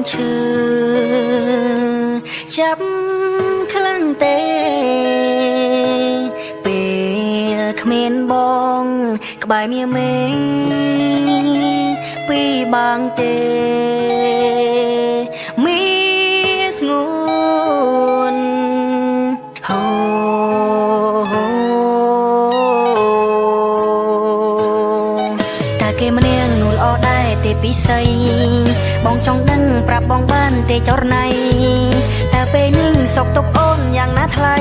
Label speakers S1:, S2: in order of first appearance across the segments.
S1: ឈឺចាប់ខ្លាំងទេពេលគ្មានបងក្បែរមានមេពីបាងទេមីស្ងួនហូតើគេម្នាងនោះល្អដែរទេពិសីបងចង់ដឹងប្រាប់បងបានទេចរណៃតើពេលនេះសុកទុកអូនយ៉ាងណាថ្លៃ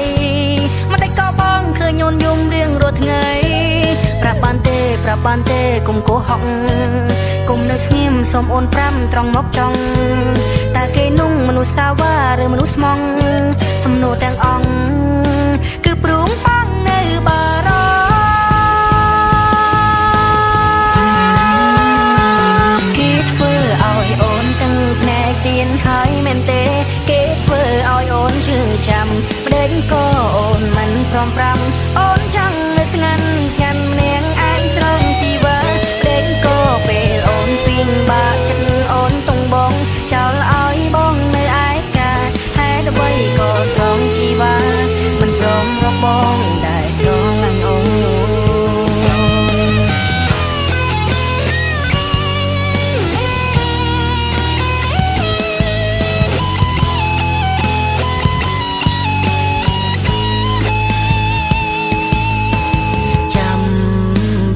S1: មិនដេចក៏បងឃើញអូនយំរៀងរាល់ថ្ងៃប្រាប់បានទេប្រាប់បានទេគុំកុហកគុំនៅស្ងៀមសូមអូនប្រាំត្រង់មកចង់តើគេនោះមនុស្សសាវ៉ាឬមនុស្សស្មងសំណួរទាំងអង្គគឺព្រួងបងនៅបារគេធ្វើឲ្យអូនទាំងភ្នែកទៀនហើយមែនទេគេធ្វើឲ្យអូនឈឺចាំប្តេញក៏អូនមិនព្រមប្រាំអូនចង់នៅស្ងាត់ស្ងាត់ម្នាក់ឯងស្រងជីវ៉ាប្តេញក៏ពេលអូនពីងបាក់ចិត្តអូនតុងបងចោលឲ្យបងនៅឯកាហេតុអ្វីក៏ស្រងជីវ៉ាមិនព្រមរកបងដែលស្រឡាញ់អូនចាំ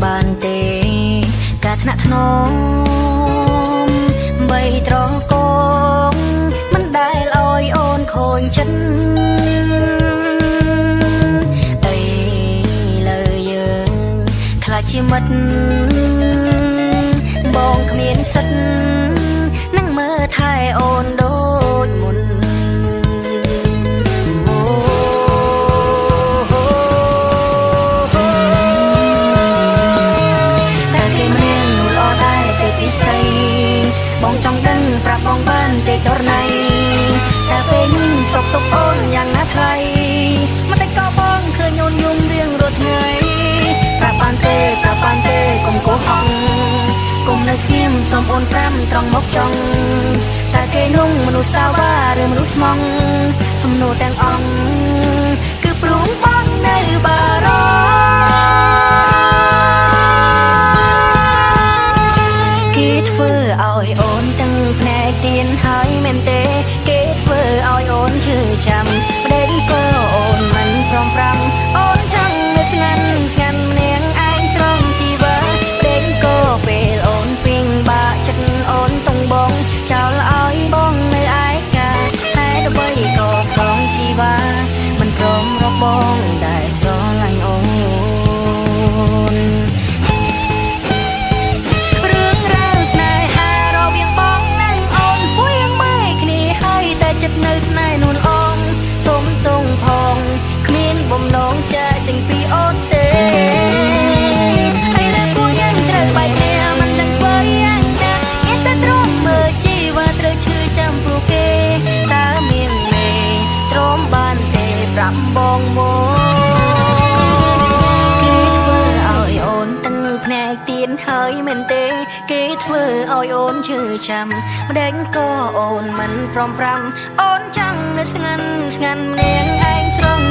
S1: បានទេការថ្នាក់ថ្នមបីត្រកងមិនដែលឲ្យអូនខូចចិត្តអីលើយើងខ្លាចជាមិត្តបងគ្មានសិទ្ធនឹងមើលថែអូនដូចមុនតែគេម្នាក់នោះល្អដែរទេពិសីបងចង់ដឹងប្រាប់បងបានទេចរណៃតែពេលនេះសុកទុកអូនយ៉ាងណាថ្លៃមិនតែក៏បងឃើញអូនយំរៀងរាល់ថ្ងៃប្រាប់បានទេប្រាប់បានទេកុំកុហកគុំនៅស្ងៀមសូមអូនប្រាំត្រង់មកចង់តែគេនោះមនុស្សសាវ៉ាឬមនុស្សស្មងសំណួរទាំងអង្គគឺព្រួងបងនៅបារគេធ្វើឲ្យអូនទាំងភ្នែកទៀនហើយមែនទេគេធ្វើឲ្យអូនឈឺចាំប្តេញក៏អូនមិនព្រមប្រាំអូនចង់នៅស្ងាត់ស្ងាត់ម្នាក់ឯងស្រងជីវ៉ាប្តេញក៏ពេលអូនពីងបាក់ចិត្តអូនតុងបងចោលឲ្យបងនៅឯកាហេតុអ្វីក៏ស្រងជីវ៉ាមិនព្រមរកបងដែលស្រឡាញ់អូនរឿងរ៉ាវស្នេហារវាងបងនិងអូនពួយបែកគ្នាហើយតែចិត្តនៅស្នេហ៍នួនអងសូមទងផងគ្មានបំណងចាកចេញពីអូនទេហើយដែលពួកយើងត្រូវបែកគ្នាមិនដឹងធ្វើយ៉ាងណាមានតែទ្រាំមើលជីវ៉ាត្រូវឈឺចាំព្រោះគេតើមានមេទ្រាំបានទេប្រាប់បងមកគេធ្វើឲ្យអូនទាំងភ្នែកទៀនហើយមែនទេគេធ្វើឲ្យអូនឈឺចាំម្ដេចក៏អូនមិនព្រមប្រាំអូនចង់នៅស្ងាត់ស្ងាត់ម្នាក់ឯងស្រង